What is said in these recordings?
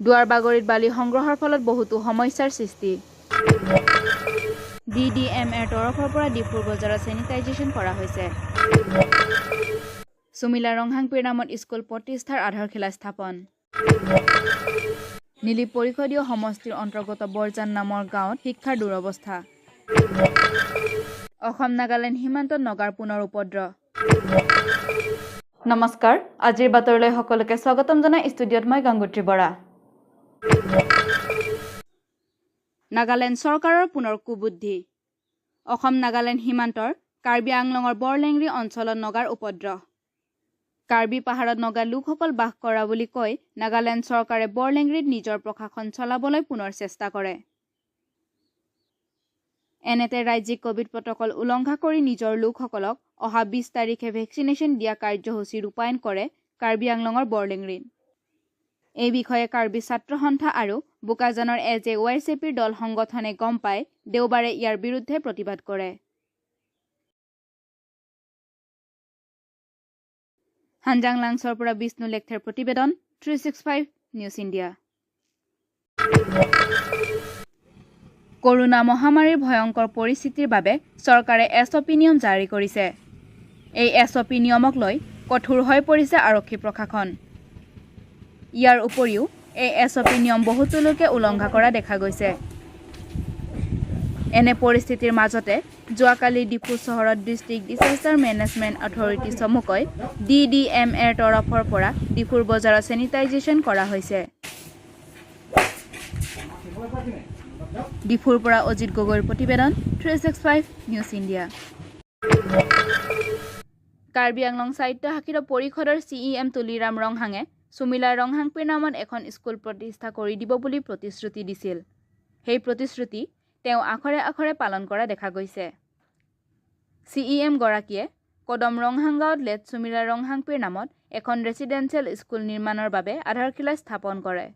দুৱাৰবাগৰিত বালি সংগ্ৰহৰ ফলত বহুতো সমস্যাৰ সৃষ্টি। ডি ডি এম এৰ তৰফৰ পৰা ডিফুৰ বজাৰত চেনিটাইজেশ্যন কৰা হৈছে। চুমিলা ৰংহাংপীৰ নামত স্কুল প্ৰতিষ্ঠাৰ আধাৰশিলা স্থাপন। নিলিপ পৰিষদীয় সমষ্টিৰ অন্তৰ্গত বৰজান নামৰ গাঁৱত শিক্ষাৰ দুৰৱস্থা। অসম নাগালেণ্ড সীমান্তত নগাৰ পুনৰ উপদ্ৰৱ। নমস্কাৰ, আজিৰ বাতৰিলৈ সকলোকে স্বাগতম জনাই ষ্টুডিঅ'ত মই গংগোত্ৰী বৰা। নাগালেণ্ড চৰকাৰৰ পুনৰ কুবুদ্ধি। অসম নাগালেণ্ড সীমান্তৰ কাৰ্বি আংলঙৰ বৰলেংৰি অঞ্চলত নগাৰ উপদ্ৰৱ। কাৰ্বি পাহাৰত নগা লোকসকল বাস কৰা বুলি কৈ নাগালেণ্ড চৰকাৰে বৰলেংৰিত নিজৰ প্ৰশাসন চলাবলৈ পুনৰ চেষ্টা কৰে। এনেতে ৰাজ্যিক কভিড প্ৰট'কল উলংঘা কৰি নিজৰ লোকসকলক অহা 20 তাৰিখে ভেকচিনেশ্যন দিয়া কাৰ্যসূচী ৰূপায়ণ কৰে কাৰ্বি আংলঙৰ বৰলেংৰিত। এই বিষয়ে কাৰ্বি ছাত্ৰ সন্থা আৰু বোকাজানৰ এ জে ৱাই চি পিৰ দল সংগঠনে গম পাই দেওবাৰে ইয়াৰ বিৰুদ্ধে প্ৰতিবাদ কৰে। হানজাং লাংছৰ পৰা বিষ্ণু লেখথেৰ প্ৰতিবেদন, 365 নিউজ ইণ্ডিয়া। কৰোণা মহামাৰীৰ ভয়ংকৰ পৰিস্থিতিৰ বাবে চৰকাৰে এছ অ' পি নিয়ম জাৰি কৰিছে। এই এছ অ' পি নিয়মক লৈ কঠোৰ হৈ পৰিছে আৰক্ষী প্ৰশাসন। ইয়াৰ উপৰিও এই এছ অ' পি নিয়ম বহুতো লোকে উলংঘা কৰা দেখা গৈছে। এনে পৰিস্থিতিৰ মাজতে যোৱাকালি ডিফু চহৰত ডিষ্ট্ৰিক্ট ডিজাষ্টাৰ মেনেজমেণ্ট অথৰিটি, চমুকৈ ডি ডি এম এৰ তৰফৰ পৰা ডিফুৰ বজাৰত চেনিটাইজেশ্যন কৰা হৈছে। ডিফুৰ পৰা অজিত গগৈৰ প্ৰতিবেদন, 365 নিউজ ইণ্ডিয়া। কাৰ্বি আংলং স্বায়ত্তশাসিত পৰিষদৰ চি ই এম তুলিৰাম ৰংহাঙে চুমিলা ৰংহাংপীৰ নামত এখন স্কুল প্ৰতিষ্ঠা কৰি দিব বুলি প্ৰতিশ্ৰুতি দিছিল। সেই প্ৰতিশ্ৰুতি তেওঁ আখৰে আখৰে পালন কৰা দেখা গৈছে। চি ই এম গৰাকীয়ে কদম ৰংহাং গাঁৱত লেট চুমিলা ৰংহাংপীৰ নামত এখন ৰেচিডেঞ্চিয়েল স্কুল নিৰ্মাণৰ বাবে আধাৰশিলা স্থাপন কৰে।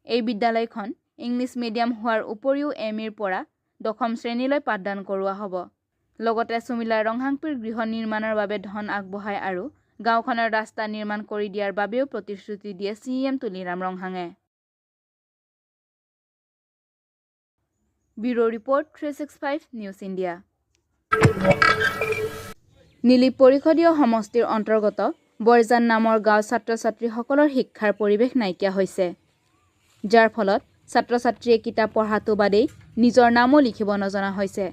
এই বিদ্যালয়খন ইংলিছ মিডিয়াম হোৱাৰ উপৰিও এম ইৰ পৰা দশম শ্ৰেণীলৈ পাঠদান কৰোৱা হ'ব। লগতে চুমিলা ৰংহাংপীৰ গৃহ নিৰ্মাণৰ বাবে ধন আগবঢ়ায় আৰু গাঁওখনৰ ৰাস্তা নিৰ্মাণ কৰি দিয়াৰ বাবেও প্ৰতিশ্ৰুতি দিয়ে চি এম তুলিৰাম ৰংহাঙে। Bureau' report, 365 news India. Nilip পৰিষদীয় সমষ্টিৰ অন্তৰ্গত বৰজান নামৰ গাঁও ছাত্ৰ ছাত্ৰীসকলৰ শিক্ষাৰ পৰিৱেশ নাইকিয়া হৈছে, যাৰ ফলত ছাত্ৰ ছাত্ৰীয়ে কিতাপ পঢ়াটো বাদেই নিজৰ নামো লিখিব নজনা হৈছে।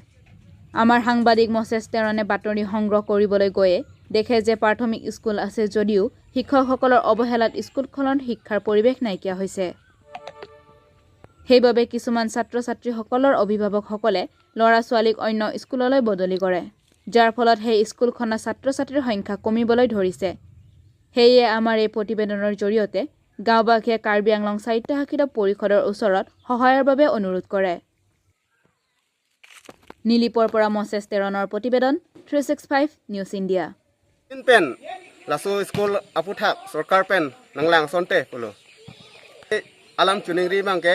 আমাৰ সাংবাদিক মছেছ টেৰণে বাতৰি সংগ্ৰহ কৰিবলৈ গৈয়ে দেখে যে প্ৰাথমিক স্কুল আছে যদিও শিক্ষকসকলৰ অৱহেলাত স্কুলখনত শিক্ষাৰ পৰিৱেশ নাইকিয়া হৈছে। সেইবাবে কিছুমান ছাত্ৰ ছাত্ৰীসকলৰ অভিভাৱকসকলে ল'ৰা ছোৱালীক অন্য স্কুললৈ বদলি কৰে, যাৰ ফলত সেই স্কুলখনৰ ছাত্ৰ ছাত্ৰীৰ সংখ্যা কমিবলৈ ধৰিছে। সেয়ে আমাৰ এই প্ৰতিবেদনৰ জৰিয়তে গাঁওবাসীয়ে কাৰ্বি আংলং স্বায়ত্তশাসিত পৰিষদৰ ওচৰত সহায়ৰ বাবে অনুৰোধ কৰে। নীলিপৰ পৰা মছেছ টেৰণৰ প্ৰতিবেদন, 365 news India. Pen lasu school aputhak sarkar pen nanglang sonte pulo alam chuning ri bangke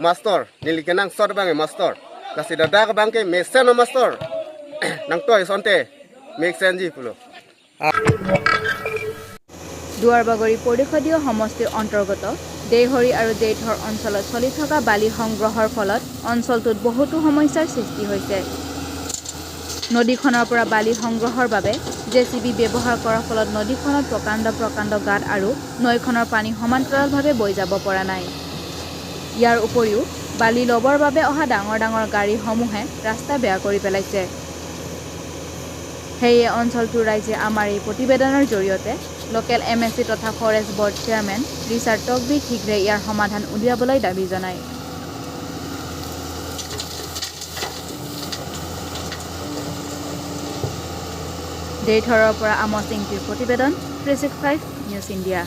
master nilikenang sot bange master lasi dada ka bangke mesen master nang toy sonte meksen ji pulo. Duarbagari পৰিষদীয় সমষ্টিৰ অন্তৰ্গত দেহৰী আৰু দেইথৰ অঞ্চলত চলি থকা বালি সংগ্ৰহৰ ফলত অঞ্চলটোত বহুতো সমস্যাৰ সৃষ্টি হৈছে। নদীখনৰ পৰা বালি সংগ্ৰহৰ বাবে জে চি বি ব্যৱহাৰ কৰাৰ ফলত নদীখনত প্ৰকাণ্ড প্ৰকাণ্ড গাঁত আৰু নৈখনৰ পানী সমান্তৰালভাৱে বৈ যাব পৰা নাই। ইয়াৰ উপৰিও বালি ল'বৰ বাবে অহা ডাঙৰ ডাঙৰ গাড়ীসমূহে ৰাস্তা বেয়া কৰি পেলাইছে। সেয়ে অঞ্চলটোৰ ৰাইজে আমাৰ এই প্ৰতিবেদনৰ জৰিয়তে লোকেল এম এ চি তথা ফৰেষ্ট বৰ্ড চেয়াৰমেন ৰিচাৰ্ড টকবিক শীঘ্ৰে ইয়াৰ সমাধান উলিয়াবলৈ দাবী জনায়। দেইথৰৰ পৰা আমছ ইংতিৰ প্ৰতিবেদন, 365 নিউজ ইণ্ডিয়া।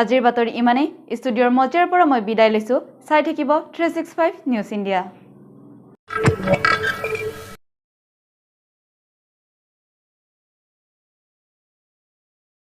আজিৰ বাতৰি ইমানেই। ষ্টুডিঅ'ৰ মজিয়াৰ পৰা মই বিদায় লৈছোঁ। চাই থাকিব 365 নিউজ ইণ্ডিয়া।